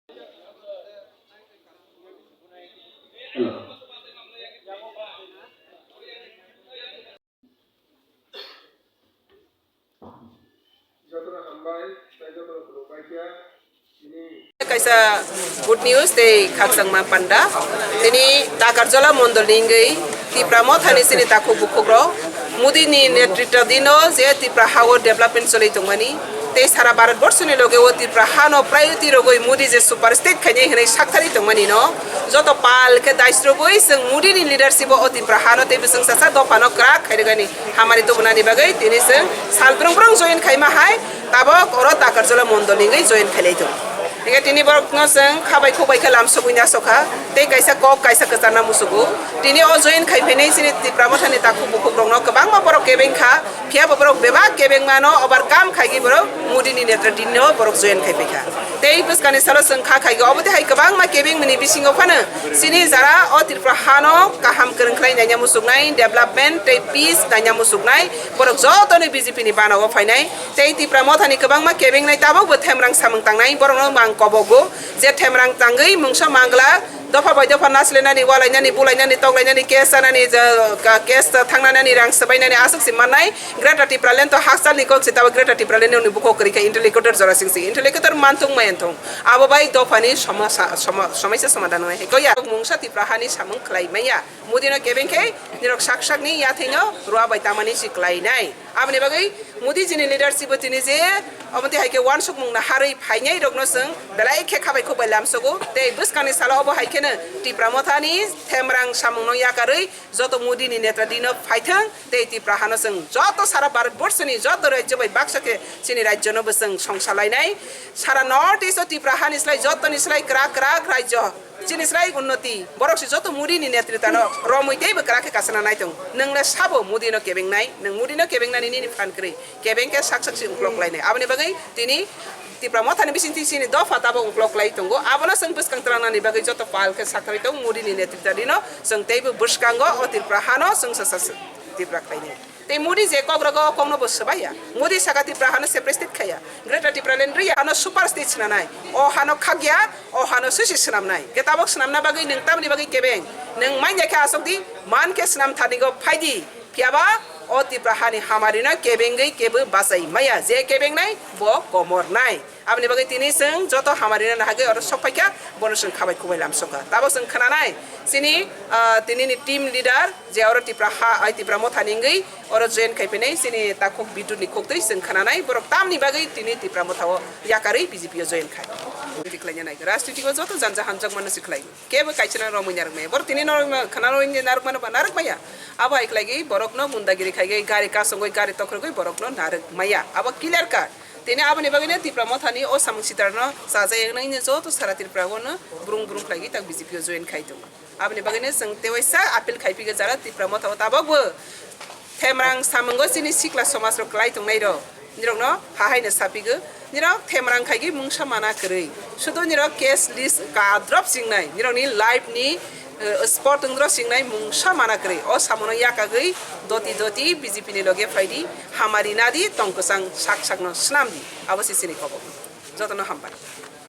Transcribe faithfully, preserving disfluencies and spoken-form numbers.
Jotono hambai, tei jotono khulumbai kha. Kaisa good news tei khakchangma panda. Tini Takarjala mondolni wngwi Tipra Mothani chini takhuk bukhukrok Modi ni netritadino je Tipra hao development choli tongmani tei sara Bharat borso ni loge o Tipra hano priority rogwi Modi je super state khainai hwnwi sakthari tongmani no joto pal khe daisrobwi chwng Modi ni leadership o Tipra hano tei bwswng sasa dophano kwrak khairwgani hamari tubunani bagwi tini chwng sal brung brung join khaima hai. Tabok oro Takarjala mondol ni wngwi join khailai tongo. Hinkhe tini borokno chwng khabai khukbai khe lamsogwi nasokha tei kaisa kok kaisa kwcharna musugo. Tini o join khai phainai chini Tipra Mothani takhuk bukhukrokno kwbangma borok kebeng kha, phiya bo borok bebak kebengmano overcome khaigwi borok Modi ni netritadino borok join khai phaikha. Tei bwskangni salo chwng kha khaigwi obo tei hai kwbangma kebengmani bisingo phano chini jara o Tripura hano kaham kwrwng khlai naina muchuknai, development tei peace naina muchuknai borok jotono B J P ni bana o phainai. Tei Tipra Mothani kwbangma kebengnai tabokbo themrang samung tangnai, borokno mang kobogo je themrang tangwi mungsa mangla dopha bai dopha naslenani, walainani, bulainani, toklainani, case chanani, je, ka-, case thangnani, rang swbainani aswk se mannai. Greater Tipraland to hakchalni kok se, tabok Greater Tipraland ni bukhuk kwrwi kha interlocutor jora sing sing, interlocutor manthung mayanthung. Abo bai dophani somasa-, soma-, somaisa somadhan wngnai hai kok ya. Mungsa Tipra hani samung khlai maya. Modi no kebeng khe nirok sak sakni yathai no rua bai tamani si klai nai. Aboni bagwi Modi ji ni leadership o tini je omo tei hai khe wansukmung naharwi phainai rok no chwng belai khe khabai khukbai lamsogo. Tei bwskangni salo obo hai kheno Tipra Mothani themrang samung no yakarwi joto Modi ni netritadino phaithwng tei Tipra hano chwng joto sara Bharat borsoni joto rajyo bai baksa khe chini rajyo no bo chwng songsa lainai. Sara North East o Tipra hani slai jotoni slai kwrak kwrak rajyo. Chini slai unnoti, borok se joto Modi ni netritano romwi teibo kwrak khe kasana nai tongo. Nwng le sabo Modi no kebengnai, nwng Modi no kebengnani nini phan kwrwi. Kebeng khe sak sak se uklok lainai. Aboni bagwi tini Tipra Mothani bisingtwi chini dopha tabok uklok lai tongo. Abono chwng bwskang twlangnani bagwi joto pal khe sakharwi tongo Modi ni netritadino. Chwng teibo bwskango o Tripura hano chwng sasa Tipra khlainai. Tei Modi je kok rogo o kokno bo swbaiya. Modi saka Tripura hano separate state khaiya. Greater Tipraland riya hano super state swnanai. O hano khakya, o hano sisi swnamnai. Khe tabok swnamna bagwi nwng tamni bagwi kebeng. Nwng manya khe asok di, man khe swnam thani go phai di. Phiyaba o Tripura hani hamari no kebengwi kebo bachai maya. Je kebengnai bo komornai. Aboni bagwi tini chwng joto hamari no nahagwi oro sok phaikha, bono chwng khabai khukbai lamsokha. Tabok chwng khwnanai chini, ah, tini ni team leader je oro Tipra ha, ai Tipra Mothani wngwi oro join khai phainai chini takhuk Bidu ni khuktwi chwng khwnanai borok tamni bagwi tini Tipra Motha o yakarwi B J P o join khai. Rajniti khlaina nai, rajniti o joto janja hamjak mano si khlai. Kebo kaisa no romwi narwk maya. Borok tini no khwna romwi narwk mano ba narwk maya. Abo hai khlaigwi borokno gundagiri khaigwi gari kasongwi gari tokrogwi borokno narwk maya. Abo clear cut. Tini aboni bagwino Tipra Mothani o samung sitarno chajak yaknai hwnwi joto sara Tripura o no brung brung khlaigwi tak B J P o join khai tongo. Aboni bagwino chwng tewaisa appeal khai phikha jara Tipra Motha o tabok bo Themrang samungo chini sikla somaj rok kwlai tongnai rok. Nirok no ha hai no sapigo. Nirok themrang khaigwi mungsa mana kwrwi. Sudo nirok case list ka drop singnai. Nirok ni life ni, eh, spot wng drop singnai mungsa mana kwrwi. O samono yakagwi doti doti B J P ni loge phaidi. Hamari nadi tong kwchang sak sak no swnam di. Abo se chini kobok. Jotono hambai.